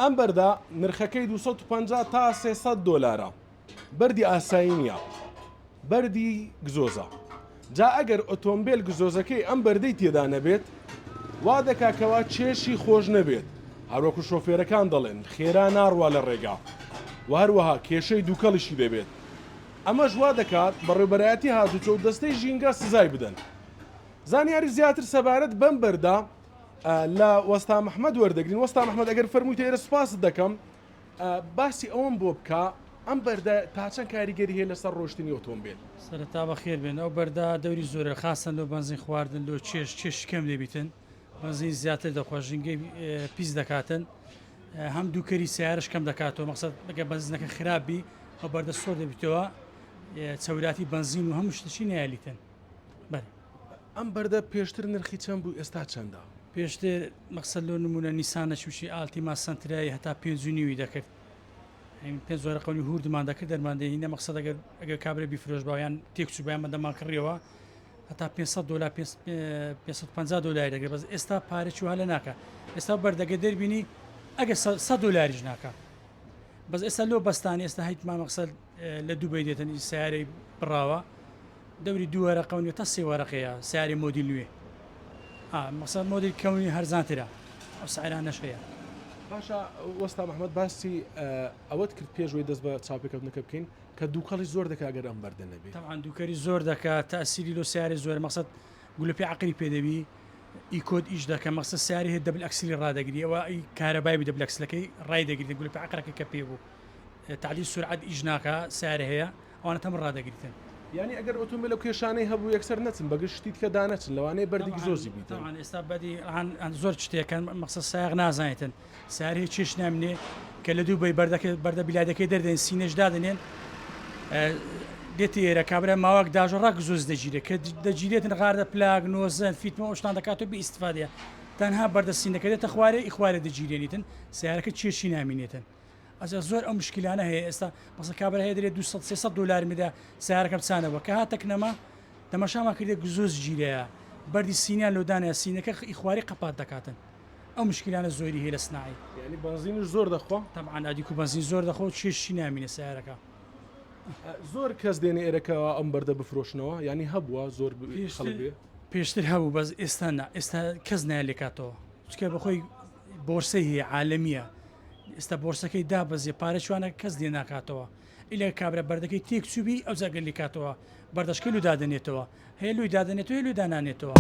ئەم بەردە نرخەکەی 250 تا 300 دۆلارە بەردی ئاسایی نییە بەردی گزۆزە جا ئەگەر ئۆتۆمبێل گزۆزەکەی ئەم بەردەی تێدا نەبێت وا دەکا کەوا چێشی خۆش نەبێت هەروەکو شۆفێرەکان دەڵێن خێرا ناڕوا لە ڕێگا و هەروەها کێشەی دووکەڵیشی دەبێت ئەمەش وا دەکات بەڕێوبەرایەتی هاتوچۆ و دەستەی ژینگە سزای بدەن زانیاری زیاتر سەبارەت بەم بەردە لە وەستا محمد وەردەگرین وەستا محمد ئەگەر فەرموویتە ئێرە سوپاست دەکەم باسی ئەوەم بۆ بکە ئەم بەردە تا چەند کاریگەری هەیە لەسەر ڕۆشتنی ئۆتۆمبێل؟ سەرەتا بەخێر بێن ئەو بەردە دەوری زۆرە خاستەن لۆ بەنزین خواردن لۆ چێش چێشی کەم دەبیتن بەنزین زیاتر دەخوا ژینگەی پیس دەکاتن هەم دووکەری سیارش کەم دەکاتەوە مەقسەد ئەگەر بەنزینەکە خراپ بی ئەو بەردە سۆر دەبیتەوە چەوراتی بەنزین و هەموو شتشی نایلیتن بەرێ. ئەم بەردە پێشتر نرخی چەند بوو ئێستا چەندە؟ پێشتر مەقسەد لۆ نموونە نیسانە چووشی ئالتیما سەنترای هەتا پێنج و نیوی دەکرد یانی پێنج وەرەقە و نیو هوردمان دەکرد دەرمان دەهینە مەقسەد ئەگەر ئەگەر کابرا بیفرۆشبا یان تێک چووبا یان دەمان کڕیەوە هەتا 500 دۆلار 550 دۆلاری دەگرێت بەس ئێستا پارە چووها لە ناکە ئێستا بەردەگە دەربینی ئەگەر 100 دۆلاریش ناکە بەس ئێستا لۆ بەستانی ئێستا هەیتمان مەقسەد لە دوبەی دێتن سیارەی بڕاوە دەوری دوو وەرەقە و نیوە تا سێ وەرەقەیە سیارەی مۆدیل نوێ ئا مەسەلەن مۆدیل کەونی هەرزانترە ئەو سعرانەش هەیە. باشە وەستا محمد باسی ئەوەت کرد پێش وەی دەست بە چاوپێکەوتنەکە بکەین کە دووکەڵی زۆر دەکا گەر ئەم بەردە نەبێ. تەبعەن دووکەری زۆر دەکا تەئسیری لۆ سیارەی زۆرە مەقسەد گولەپی عەقری پێ دەبی ئیکۆد ئیش دەکا مەقسەد سیارەی هەیە دەبل ئەکسلی ڕادەگری ئەوە ئی کارەبای بی دەبل ئەکسلەکەی ڕای دەگریتن گولەپی عەقرەکەی کە پێ بوو تەعدیل سورعەت ئیش ناکا سیارە هەیە ئەوانە تەمر ڕادەگریتن. یانی ئەگەر ئۆتۆمبێل ئەو کێشانەی هەبوو یەکسەر نەچن بە گشت شتی دیکە دانەچن لەوانەیە بەردی گزۆزی بیتن. تەبعەن ئێستا بەدی هەن زۆر شتێکەن مەقسەد سایەق نازانێتن سیارە هیچ چێش نامینێ کە لە دوبەی بەردەکە بەردە بیلادەکەی دەردێن سینەش دادەنێن دێتە ئێرە کابرا ماوەک داژە ڕا گزۆز دەگیرێت کە دەگیرێتن غاردە پلاک نۆزن فیتمە ئەو شتان دەکات و بێ ئیستفادەیە تەنها بەردە سینەکە دێتە خوارێ ئی خوارێ دەگیرێنیتن سیارەکە چێشی نامینێتن. ئەجا زۆر ئەو مشکیلانە هەیە ئێستا مەسە کابرا هەیە دەرێ 200 300 دلار میدا سیارەکەم چانەوە کە هاتە کنەما تەماشامان کردێ گزۆز گیرەیە بەردی سینیان لۆدانە سینەکە ئیخواری قەپات دەکاتن ئەو مشکیلانە زۆری هەیە لە سناعی یعنی بەنزینیش زۆر دەخوا تەبعەن ئەدیکو بەنزین زۆر دەخۆ چێشی نامینە سیارەکە زۆر کەس دێنێ ئێرەکەەوە ئەم بەردە بفرۆشنەوە ینی هەبووە زۆر خەڵک بێ پێشتر هەبوو بەس ئێستا نا ئێستا کەس نایە لێکاتەوە چکە بەخۆی بۆرسەی هەیە عالەمیە ئێستا بۆرسەکەی دابەزیە پارە چوانە کەس لێ ناکاتەوە ئیلە کابرا بەردەکەی تێک چوبی ئەوجا گەر لێکاتەوە بەردەشکەی لو دادەنێتەوە هەیە لوی دادەنێتەوە هەیە لوی دانانێتەوە.